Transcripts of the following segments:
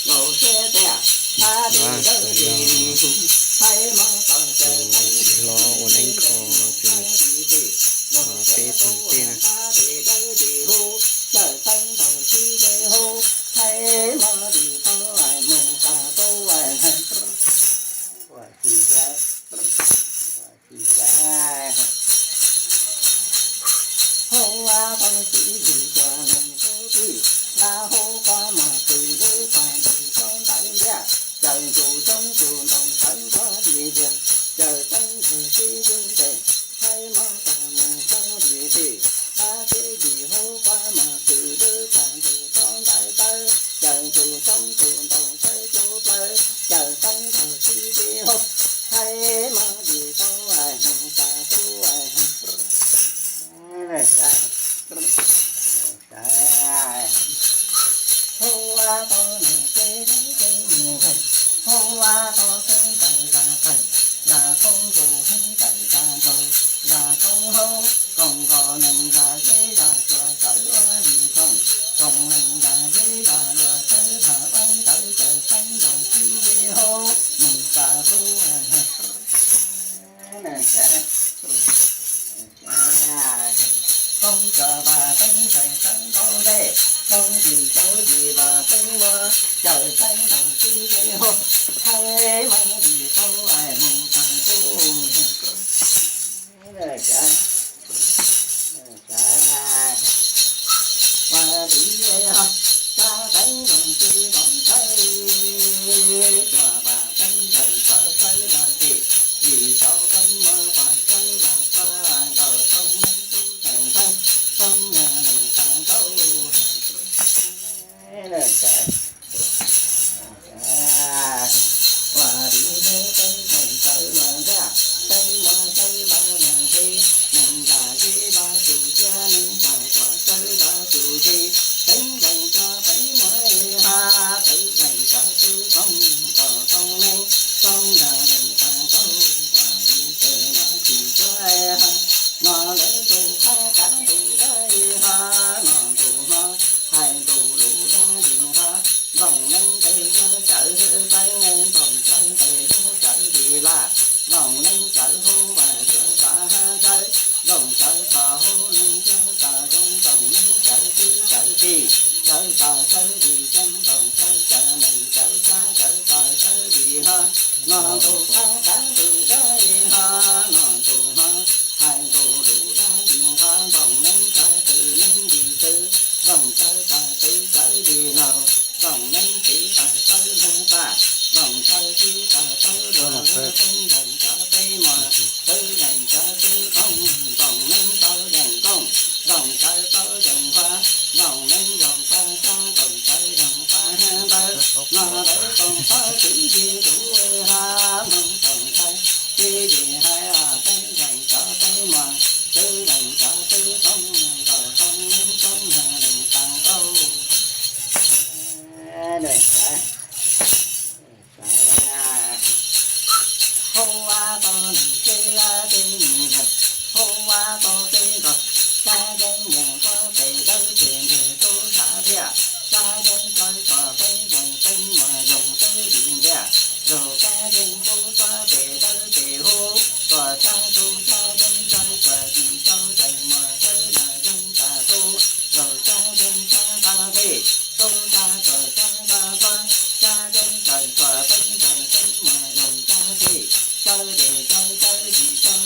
Tus txiv hlob ua neeb kho tus peb tug tej na. Ok, saib koj cov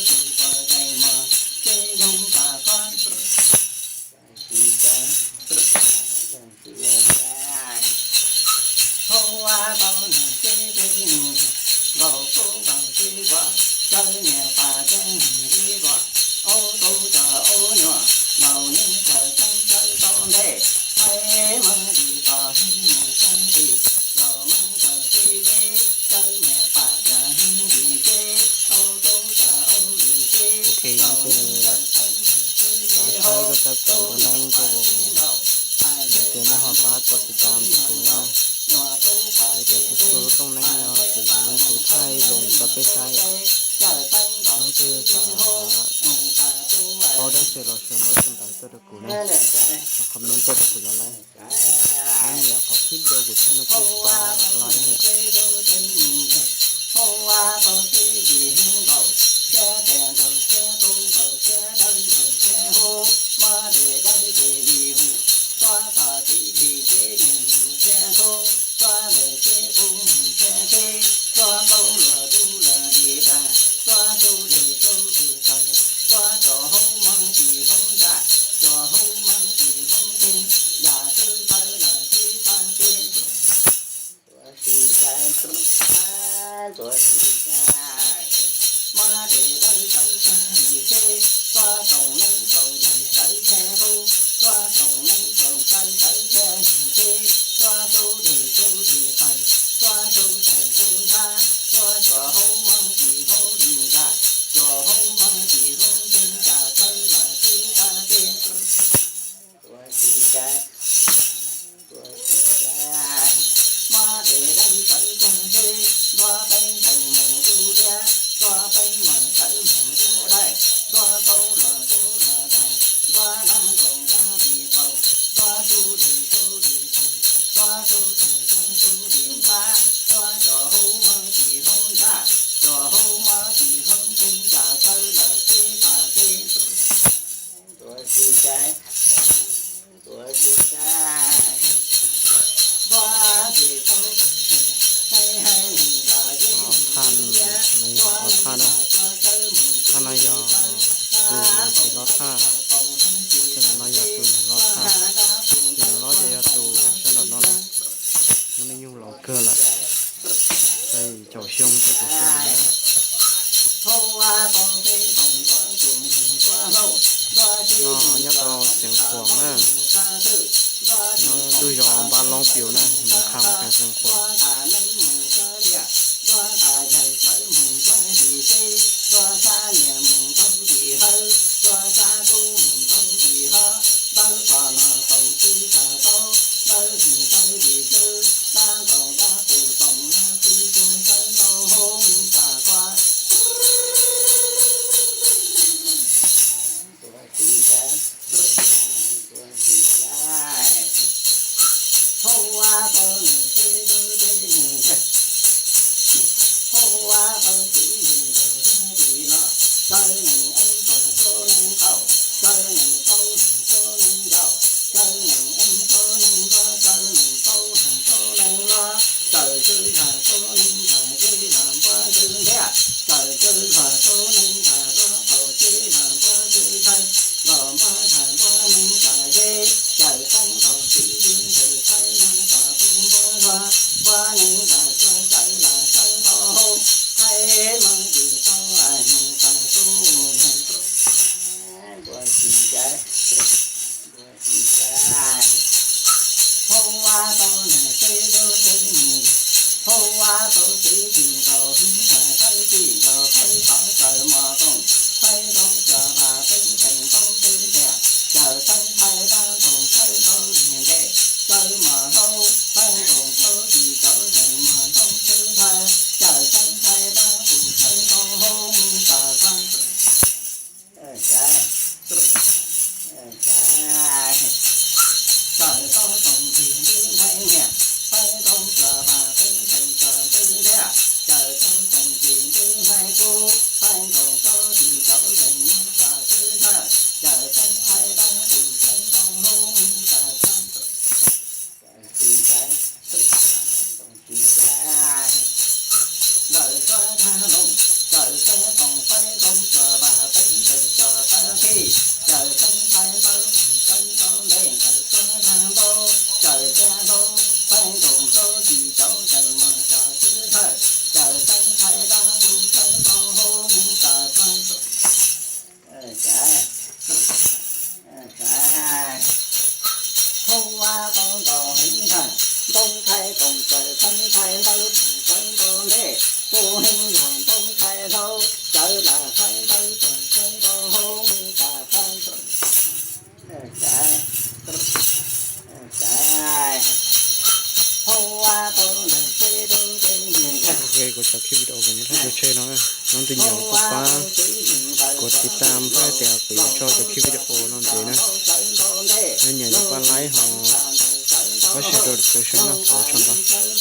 kam ua neeb koj, ces nej ho pab txhawb tus tam tus kuv na. Ces cov txhua txhua lub rooj neeb no ces yog tus thaij zoo rau peb saib yom. Leej twg xav paub dab tsi los sau ntawv tuaj rau kuv na, comment tuaj rau kuv los lawm. Yog qhov clip video kuv tshaj no kuj pab laiv yom. Thaj no yog ob thaj na, thaj no yog tus txiv hlob thaj, tus no yog tus niam hlob thaj, tus niam hlob ces yog tus sab nraum no na. Muaj hnub nyoog laus kawg lawm, tau caum xyoo rau caum xyoo na. No nyob rau Xeev Khuam na, nyob lub zos Npab Loob Pius na, Moos Kham, xeev Xeev Khuam. Ok, kuv cov clip video kuv muab thaij pov tseg no, leej twg nyiam kuj pab kuv tiv tam thiab tias kuv yuav tso cov clip video no ntxiv na. Leej nyiam yuav pab like ho Tab sis rau lwm tus saib no kuv tso ntawd.